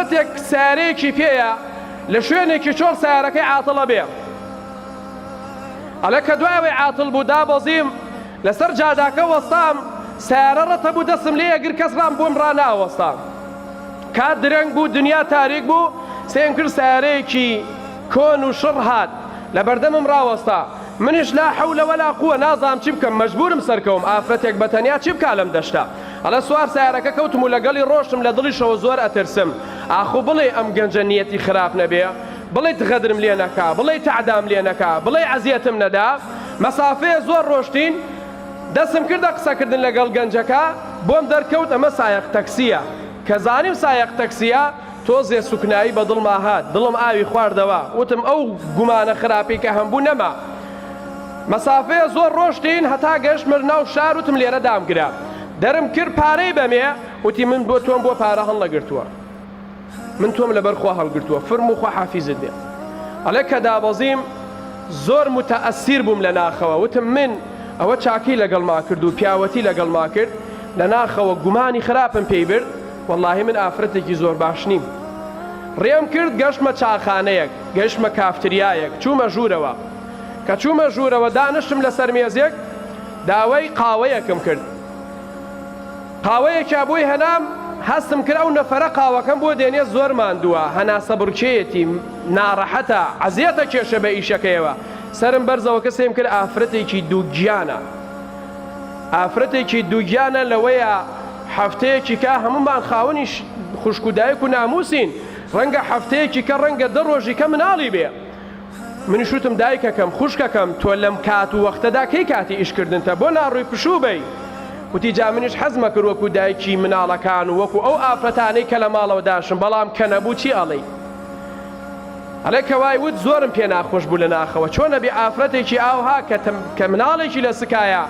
ئافرەتێک سەیارەیەکی پێیە لە شوێنێکی چۆڵ سەیارەکەی عاتڵە بێ ئەڵێ کە دوای ئەوەی عاتڵ بوو دابەزیم لەسەر جاداکە وەستام سەیارە ڕەتە بوو دەستم لێ ئەگر کەس ڕام بۆم ڕاناوەستا کات درەنگ بوو دنیا تاریک بوو سێم کرد سەیارەیەکی کۆن و شڕ هات لە بەردەمم ڕاوەستا منیش لا حەولە وەلا قوە نازانم چی بکەم مەجبورم سەرکەوم ئافرەتێک بە تەنیا چی بکا لەم دەشتە ئەڵێ سوار سەیارەکە کەوتم و لەگەڵی ڕۆشتم لە دڵیشەوە زۆر ئەترسم ئاخۆ بڵێی ئەم گەنجە نیەتی خراپ نەبێ بڵێیت غەدرم لێ نەکا بڵێی تەعدام لێ نەکا بڵێی عەزیەتم نەدا مەسافەیە زۆر ڕۆشتین دەستم کردە قسەکردن لەگەڵ گەنجەکە بۆم دەرکەوت ئەمە سایەق تەکسیە کە زانیم سایەق تەکسیە تۆزێ سوکنایی بە دڵما هات، دڵم ئاوی خواردەوە، وتم ئەو گومانە خراپەی کە هەمبوو نەما. مەسافەیە زۆر ڕۆشتین هەتا گەشتمە ناو شار وتم لێرە دامگرە. دەرم کرد پارەی بەمێ، وتی من بۆ تۆم بۆ پارە هەڵنەگرتووە. من تۆم لەبەر خوا هەڵگرتووە، فرموو خوا حافیزت بێ. ئەڵێ کە دابەزیم زۆر موتەئەسیر بووم لە ناخەوە، وتم من ئەوە چاکەی لەگەڵما کرد و پیاوەتی لەگەڵما کرد، لە ناخەوە گومانی خراپم پێی برد، وەڵاهی من ئافرەتێکی زۆر باش نیم. ڕێم کرد گەشتمە چاخانەیەک، گەیشتمە کافتریایەک، چوومە ژوورەوە. کە چوومە ژوورەوە دانشتم لەسەر مێزێک، داوای قاوەیەکم کرد. قاوەیەکیا بۆی هێنام، هەستم کرد ئەو نەفەرە قاوەکەم بۆ دێنێ زۆر ماندووە، هەناسەبڕکێیەتی، ناڕەحەتە، عەزێتە کێشە بە ئیشەکەیەوە. سەرم بەرزەوە کرد سەیرم کرد ئافرەتێکی دووگیانە. ئافرەتێکی دووگیانە لەوەیە هەفتەیەکی کە هەموومان خاوەنی خوشک و دایک و ناموسین ڕەنگە هەفتەیەکی کە ڕەنگە دە ڕۆژی کە مناڵی بێ منیش وتم دایکەکەم خوشکەکەم تۆ لەم کات و وەختەدا کەی کاتی ئیشکردنتە بۆ ناڕووی پشوو بەی وتی جا منیش حەزمە کرد وەکو دایکی مناڵەکان و وەکو ئەو ئافرەتانەی کە لە ماڵەوە داشم بەڵام کە نەبوو چی ئەڵێی ئەڵێ کە وای وت زۆرم پێ ناخۆش بوو لە ناخەوە چۆن ئەبێ ئافرەتێکی ئاوها کە کە مناڵێکی لە سکایە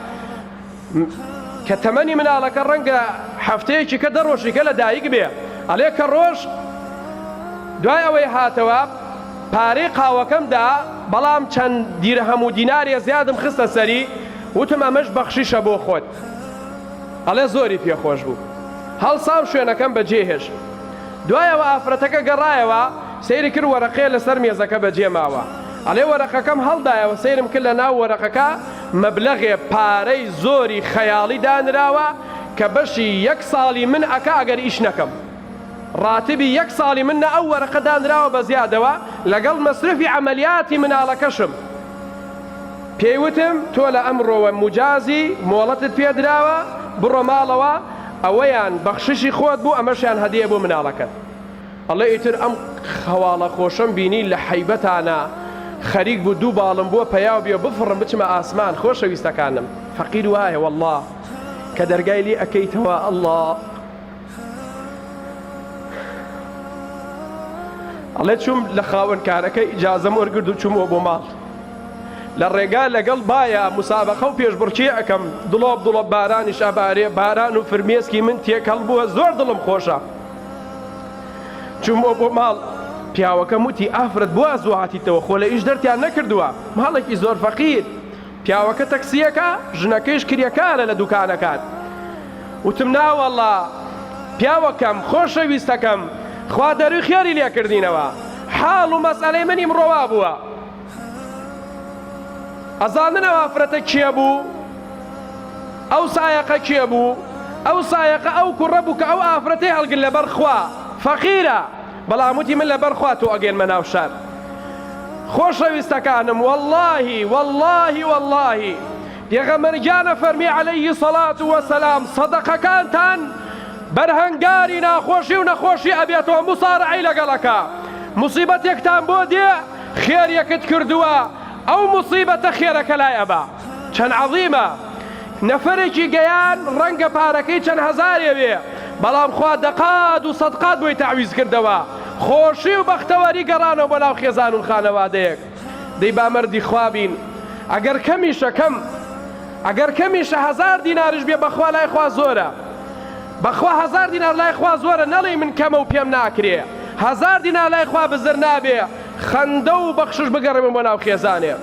کە تەمەنی مناڵەکە ڕەنگە هەفتەیەکی کە دە ڕۆژی کە لە دایک بێ ئەڵێ کە ڕۆژ دوای ئەوەی هاتەوە پارەی قاوەکەم دا بەڵام چەند دیرهەم و دینارێ زیادم خستە سەری وتم ئەمەش بەخشیشە بۆ خۆت ئەڵێ زۆری پێخۆش بوو هەڵسام شوێنەکەم بەجێهێشت دوای ئەوە ئافرەتەکە گەڕایەوە سەیری کرد وەرەقەیە لەسەر مێزەکە بەجێ ماوە ئەڵێ وەرەقەکەم هەڵدایەوە سەیرم کرد لەناو وەرەقەکە مەبلەغێ پارەی زۆری خەیاڵی دانراوە کە بەشی یەک ساڵی من ئەکا ئەگەر ئیش نەکەم ڕاتبی یەک ساڵی من نە ئەو وەرەقە دانراوە بە زیادەوە لەگەڵ مەسرەفی عەمەلیاتی مناڵەکەشم پێی وتم تۆ لە ئەمڕۆوە موجازی مۆڵەتت پێدراوە بڕۆ ماڵەوە ئەوەیان بەخششی خۆت بوو ئەمەشیان هەدیە بۆ مناڵەکەت. ئەڵێ ئیتر ئەم هەواڵە خۆشەم بینی لە حەیبەتانا خەریک بوو دوو باڵم بووە پەیاو بێ بفڕم بچمە ئاسمان خۆشەویستەکانم فەقیر وایە وەڵڵا کە دەرگای لێ ئەکەیتەوە ئەڵڵا ئەڵێ چووم لە خاوەن کارەکە ئیجازەم وەرگرت و چوومەوە بۆ ماڵ لە ڕێگا لەگەڵ بایە مسابەقە و پێشبڕکێ ئەکەم دڵۆپ دڵۆپ بارانیش ئەبارێ باران و فرمێسکی من تێکەڵ بووە زۆر دڵم خۆشە چوومەوە بۆ ماڵ پیاوەکەم وتی ئافرەت بۆ زوو هاتیتەوە خۆ لە ئیش دەرتیان نەکردووە ماڵێکی زۆر فەقیر پیاوەکە تەکسیەکە ژنەکەیش کرێکارە لە دوکانەکان وتم ناوەڵا پیاوەکەم خۆشەویستەکەم خوا دەروی خێری لێکردینەوە حاڵ و مەسئەلەی من ئیمڕۆ وا بووە ئەزانن ئەو ئافرەتە کێ بوو؟ ئەو سایەقە کێ بوو؟ ئەو سایەقە ئەو کوڕە بوو کە ئەو ئافرەتەی هەڵگر لەبەر خوا فەقیرە بەڵام وتی من لەبەر خوا تۆ ئەگەێنمە ناو شار خۆشەویستەکانم وەڵڵاهی وەڵڵاهی وەڵڵاهی پێغەمبەر گیانە فەرمی عەلەیهی سەڵات وەسەلام سەدەقەکانتان بەرهەنگاری ناخۆشی و نەخۆشی ئەبێتەوە موسارەعەی لەگەڵ ئەکا موسیبەتێکتان بۆ دێ خێرێکت کردووە ئەو موسیبەتە خێرەکە لای ئەبا چەند عەزیمە نەفەرێکی گەیان ڕەنگە پارەکەی چەند هەزارێ بێ بەڵام خوا دەقات و سەدقات بۆی تەعویز کردەوە خۆشی و بەختەوەری گەڕانەوە بۆ ناو خێزان و خانەوادەیەک دەی با مەردی خوا بین ئەگەر کەمیشە کەم ئەگەر کەمیشە هەزار دیناریش بێ بەخوا لای خوا زۆرە بەخوا هەزار دینار لای خوا زۆرە نەڵێی من کەمە و پێم ناکرێ هەزار دینار لای خوا بزر نابێ خەندە و بەخشش بگەڕێمە بۆ ناو خێزانێ.